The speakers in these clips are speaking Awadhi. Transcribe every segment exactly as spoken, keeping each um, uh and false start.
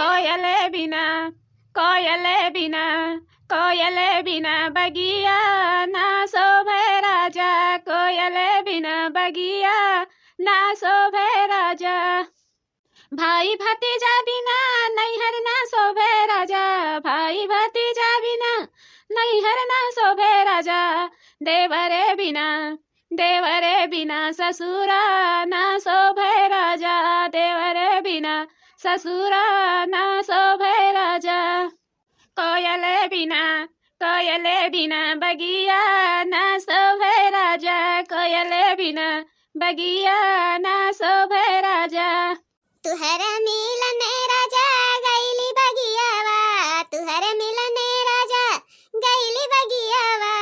कोयले बिना, कोयले बिना, कोयले बिना बगिया ना शोभे राजा, कोयले बिना बगिया ना शोभे राजा। भाई भतीजा बिना नैहर ना शोभे राजा, भाई भतीजा बिना नैहर ना शोभे राजा। देवरे बिना, देवरे बिना ससुरा ना शोभे राजा, देवरे बिना ससुरा ना शोभे राजा। कोयले बिना, कोयले बिना बगिया ना शोभे राजा, कोयले बिना बगिया ना शोभे राजा। तुहर मिलने राजा गइली बगियावा, तुहर मिलने राजा गइली बगियावा।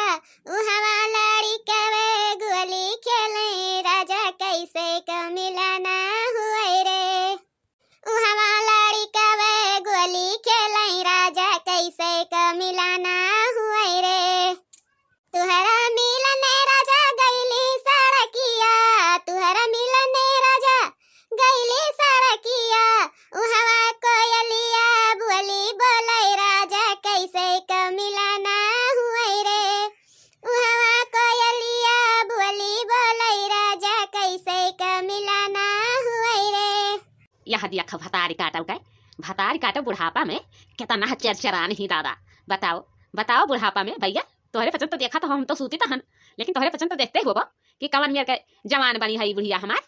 उहवा लड़िकवे गुअली खेले राजा, कैसे क मिलना हुए रे। उहवा लड़िकवे गुअली खेले राजा, कैसे क मिलना हुए रे। तुहरा मिलने राजा गइली सड़किया, तुहरा मिलने राजा गइली सड़किया। उहवा कोयलिया बोली बोले राजा, कैसे क मिलना हुए रे। उहवा कोयलिया बोली बोले राजा, कैसे क मिलना हुए रे। यह दिया ख भतारी काटल के, भतारी काटो बुढ़ापा में, केतना चरचरान ही दादा। बताओ, बताओ बुढ़ापा में भैया, तोहरे पचन तो देखा तो हम तो सूती तहन, लेकिन तोहरे पचन तो देखते होबो कि कवन मेर के जवान बनी है ई बुढ़िया हमार।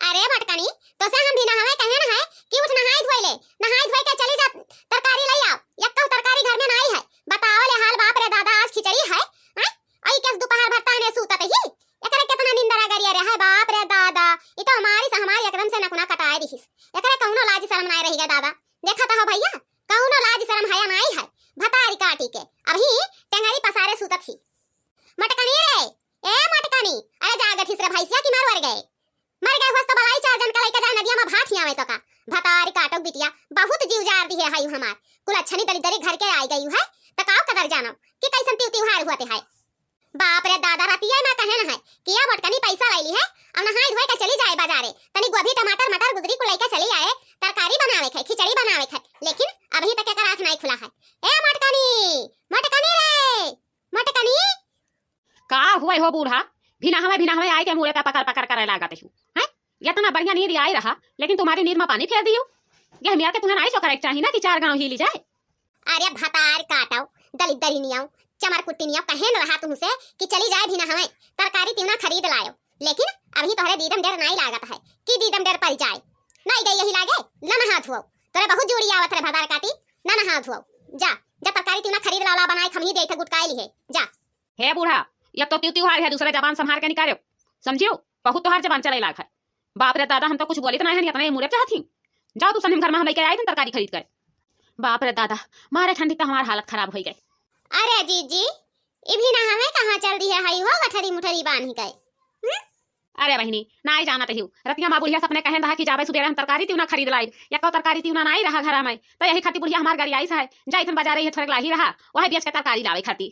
अरे मटकनी, तोसे हम भी नहावे कहे न है कि उठ नहाई धोई ले, नहाई धोई के चली जा, तरकारी लई आओ, यक्कउ तरकारी घर में नाई है। बताओ ले हाल, बाप रे दादा, आज खिचड़ी है, हैं? आई केस दोपहर भर ताने सूतत ही, एकरे केतना निंदरा गरिया रे है, बाप रे दादा, ई तो हमारी से हमारी एकदम से नकुना कटाए दिहिस। एकरे कउनो लाज शरम नाई रहि गए दादा, देखा तो हो भैया, कउनो लाज शरम हया नाई है, भतारी काटी के, अबही टेंगरी पसारे सूतत ही। मटकनी रे, ए मटकनी, अरे जागत हिस रे भैंसिया कि मर वर गए? मर गए होस तो बलाई चार जन का लइका जाए नदिया में भात हियावे तो का? भतारी काटो बिटिया, बहुत जीव जार दिहे हई हमार। कुल अच्छनी दलिदरी घर के आई गई है, त काव कदर जानो कि कैसन तिउ तिउहार हुआ ते है। बाप रे दादा, रतिया में कहे न है कि या मटकनी पैसा लैली है, अब नहाई धोए के चली जाए बाजारे, तनी गोभी, टमाटर, मटर, गुदरी कुल लइका चली आए, तरकारी बनावे के, खिचड़ी बनावे के, लेकिन अभी तक एकर आँख नाई खुला है। ए मटकनी, मटकनी रे, मटकनी। का हुए हो बूढ़ा, भिनहवे भिनहवे आए के मुड़े पे पकड़ पकड़ करे लागत हो, हैं? इतना बढ़िया नींद आई रहा, लेकिन तुम्हारी नींद में पानी फेर दियो। यह मेर के तुम्हें नाई सो करे के चाही ना कि चार गांव हिली जाए। अरे भतार काटो, दलिद्दरी नियाओ, चमर कुट्टी नियाओ, कहेन रहा तुमसे कि चली जाए भिनहवे, तरकारी तिउना खरीद लायो, लेकिन अभी तोहरे दीदम डेर नाई लागत है कि दीदम डेर पड़ जाए। नाई गई यही लागे, ल नहा धुआओ, तोरे बहुत जोड़ी आवत रे भतार काटी, न नहा धुआओ, जा, जा तरकारी तिउना खरीद लाओ, ला बनाए, खमही दे थे गुटकाए लिहे, जा। हे बूढ़ा, एक तो तिउ तिउहार है, दूसरा जबान संभार के निकालो, समझियो? बहुत तोहार जबान चले लाग है। बाप रे दादा, हम तो कुछ बोलित नाहीं हन, इतना ही मुड़े चाहत ही। जाओ तू सनिम घर में हम लेके आए दिन तरकारी खरीद कर। बाप रे दादा, मारे ठंडी तो हमार हालत खराब होई गए। अरे जीजी, इभी ना हमें कहाँ चल दिया है हो गठरी मुठरी बांध गए। हम्म? अरे बहिनी, नाई जानत हिउ, रतिया माँ बुढ़िया सपने कहेन रहा कि जाबे सुबेरे हम तरकारी तिउना खरीद लाई, यक्को तरकारी तिउना नाई रहा घरा में, तो यही खातिर बुढ़िया हमार गरियाइस है, जाइत हन बाजारे, ये थोड़े लाही रहा, वही बेच के तरकारी लावे खातिर।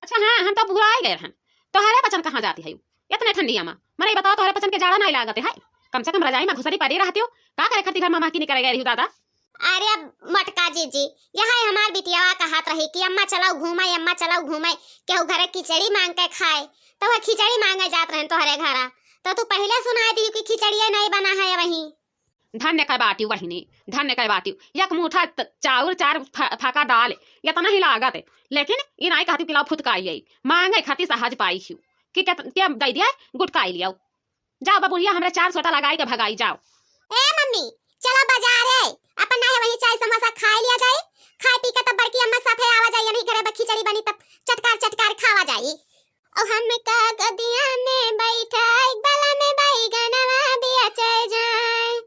अच्छा हाँ, हम तो भुलाए गए रहन। तोहरे पचन कहाँ जाती है? इतने ठंडिया मा। मने ई बताओ, तोहरे पचन के जाड़ा नाई लागत है? कम से कम रजाई मा घुसरी पड़ी रहती हो। का करे खातिर घर मा महकी निकले गए रही दादा? अरे मटका जीजी, यह है हमार बिटियावा कहत रही कि अम्मा चलाओ घूमे, अम्मा चलाओ घूमे, केहू घरे खिचड़ी मांग के खाए, तो वह खिचड़ी मांगे जात रहन तोहरे घरा, तो तू पहिले सुनाए दी कि खिचड़िए नहीं बना है वहीं। धन्य कै बाटिउ बहिनी, धन्य कै बाटिउ। एक मुठा त-, चाउर, चार फा-, फाका दाल, इतना ही लागत है। लेकिन ई नाई कहती कि लाओ फुतकाई आई, मांगे खातिर सहज पाई हिउ। कि क्या, क्या दे दिया, गुटकाई लियाओ। जाओ बबुढ़िया, हमरे चार सोटा लगाई के भगाई जाओ। ए मम्मी, चलो बाजारे, अपन नाई वही चाय समोसा खाए लिया जाए, खाए पी के तब बड़की अम्मा साथे आवा जाए, यही घरे बा खिचड़ी बनी तब चटकार चटकार खावा जाए। ओ हमका गोदिया में बैठाई, बलम बैगनवा बेचे जाए।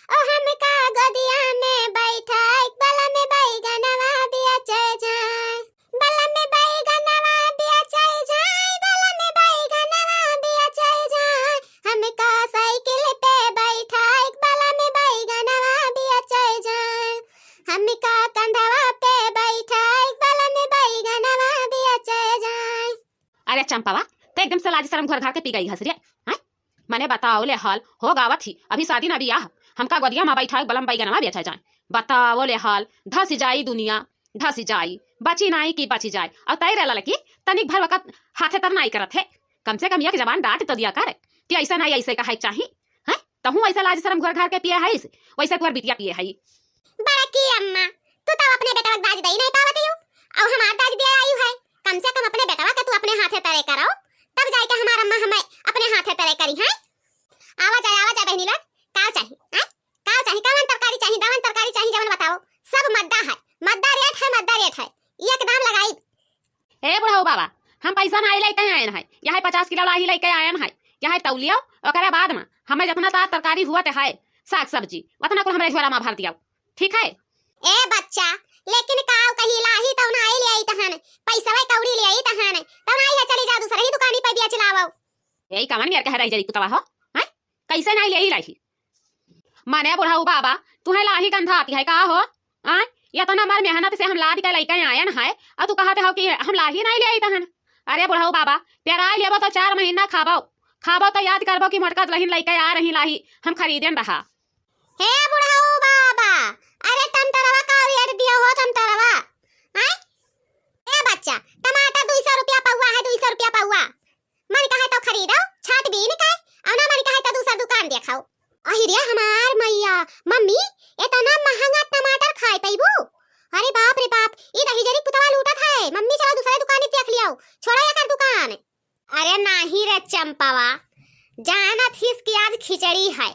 ओ हमका गोदिया में बैठाई, बलम बैगनवा बेचे जाए। बलम बैगनवा बेचे जाए, बलम बैगनवा बेचे जाए। हमका साइकिल पे बैठाई, बलम बैगनवा बेचे जाए। हमका कंधवा पे बैठाई, बलम बैगनवा बेचे जाए। अरे चंपावा, ते एकदम से लाज शरम घर घर के पी गई हस रे, हैं? मने बताओ ले हाल, हो गावत ही, अभी शादी ना बियाह, हमका गोदिया मा बैठाए बलम बैगनवा बेचा जाए। बताओ ले हाल, धस जाई दुनिया, धस जाई, बची नाई की बची जाए। और तय रहला कि तनिक भर वक्त हाथे तर नाई करत है, कम से कम एक जबान डांट तो दिया कर कि ऐसा नाई, ऐसे कहे चाही, हैं? तहूँ ऐसा लाज शरम घर घर के पिए हईस, वैसे तुहर बिटिया पिए हई। बड़की अम्मा, तू तो अपने बेटवा के दाज दे ही नहीं पावत हो, और हमार दाज दिया आई है। कम से कम अपने बेटवा के तू अपने हाथे तरे करो, तब जाके हमार अम्मा हमें अपने हाथे तरे करी है। आवा जाए, आवा जाए बहनी लोग, का चाही, हैं? का चाही, कवन तरकारी चाही, दवन तरकारी चाही, जवन बताओ, सब मद्दा है, मद्दा रेट है, मद्दा रेट है, एकदम लगाई। ए बुढ़ऊ बाबा, हम पैसा नाई लेके आयन है, यह पचास किलो लाही लेके आयन है, यह तौलियो, ओकरे बाद में हमें जितना तार तरकारी हुआ ते है, साग सब्जी, उतना कुल हमरे झोरा में भर दियो, ठीक है? ए बच्चा, लेकिन काव कही, लाही तौ नाई ले आई तहन, पैसवे कौड़ी ले आई तहन, तौ नाई है, चली जा दूसरे ही दुकानी पे बेच लावो। यही कवन मेर कह रही जरी कुतवा हो, हैं? कैसे नाई ले आई लाही? मने बुढ़ऊ बाबा, तुहे लाही गंधा आती है का हो? आय, इतना मर मेहनत से हम लाद के लइके आयन है, और तू कहते हो कि हम लाही नाई ले आई तहन। अरे बुढ़ऊ बाबा, पेराई लेबो तो चार महीना खाबो, खाबो तो याद करबो कि मोटका दुलहिन लइके आ रही लाही, हम खरीदेन रहा। हे बुढ़ऊ बाबा, अरे टमटरवा का रेट दियो हो टमटरवा? आय, ए बच्चा, टमाटर दुई सौ रुपया पौवा है, दुई सौ रुपया पौवा। मन कहे तो खरीदो, छाट बीन के, और ना मन कहे तो दूसर दुकान देखाओ। अहि रे हमार मैया, मम्मी, इतना महंगा टमाटर खाए पैबू? अरे बाप रे बाप, ई दहिजरी पुतवा लूटत है। मम्मी चलो दूसरे दुकान देख लियो, छोड़ो एकर दुकान। अरे नाही रे चंपावा, जानत हिस कि आज खिचड़ी है,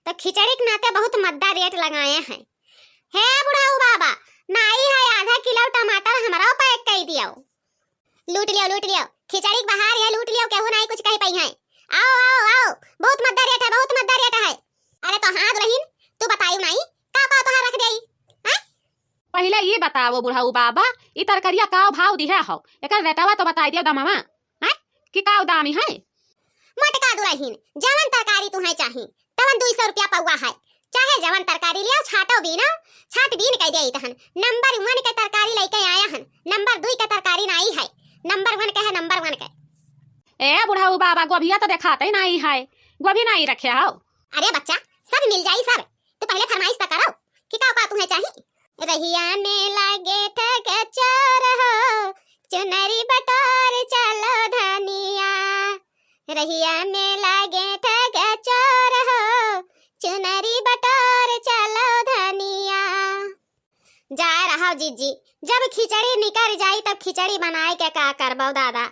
तो खिचड़ी के नाते बहुत मद्दा रेट लगाए हैं। हे बुढ़ऊ बाबा, नाई है, आधा किलो टमाटर हमरो पैक कर दियो। लूट लियो, लूट लियो, खिचड़ी के बहार है, लूट लियो, केहू नाई कुछ कह पाई है। आओ, आओ, आओ, बहुत मद्दा रेट है, बहुत मद्दा रेट है। अरे तो हाँ दुलहिन, तू बतायू नाई, का का तोहार रख देई, हैं? पहिले ई बताओ बुढ़ऊ बाबा, ई तरकरिया का भाव दिहे हो, एकर रेटवा तो बताई दियो दमवा, हैं? कि का दाम है? मोटका दुलहिन, जवन तरकारी तुहे चाही, तवन दुई सौ रुपया पौवा है। चाहे जवन तरकारी लियो, छाटो बीनो, छाट बीन के देई तहन। नंबर वन के तरकारी लइके आया हन, नंबर दुई के तरकारी नाई है, नंबर वन के है, नंबर वन के। ए बुढ़ऊ बाबा, गोभिया तो देखाते नाई है, गोभी नाई रखे हो? अरे बच्चा, सब मिल जाई सब, तू पहिले फरमाइश तो करो कि का का तुहे चाही। रहिया में लागे ठग चोर हो, चुनरी बटोर चलो धनिया। रहिया में लागे ठग चोर हो, चुनरी बटोर चलो धनिया। जा रहा जिज्जी, जब खिचड़ी निकर जाई तब खिचड़ी बनाए के का करबो दादा।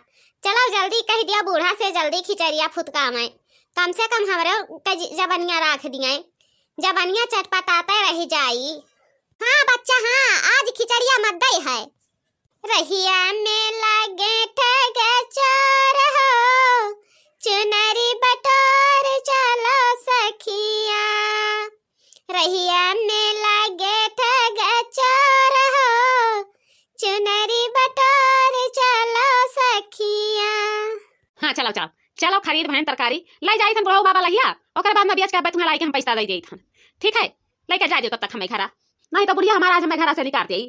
चलो जल्दी कह दियो बूढ़ा से जल्दी खिचड़िया फुतकावे, कम से कम हमरो के ज-, जबनिया राख दिए, जबनिया चटपटाते रह जाई। हाँ बच्चा हाँ, आज खिचड़िया मत दई है। रहिया में लागे ठग चोर हो, चुनरी बटोर चलो सखिया। रहिया में लागे ठग चोर हो, चुनरी बटोर चलो सखिया। हाँ चलो चलो चलो, खरीद भैन तरकारी लै जाई थन बुढ़ऊ बाबा लहिया, ओकर बाद में बेच के अब्बे तुम्हें लाई के हम पैसा दे देई थन, ठीक है? लेके जा दियो तब तक हमें घरा, नहीं तो बुढ़िया हमारा आज हमें घरा से निकाल देई।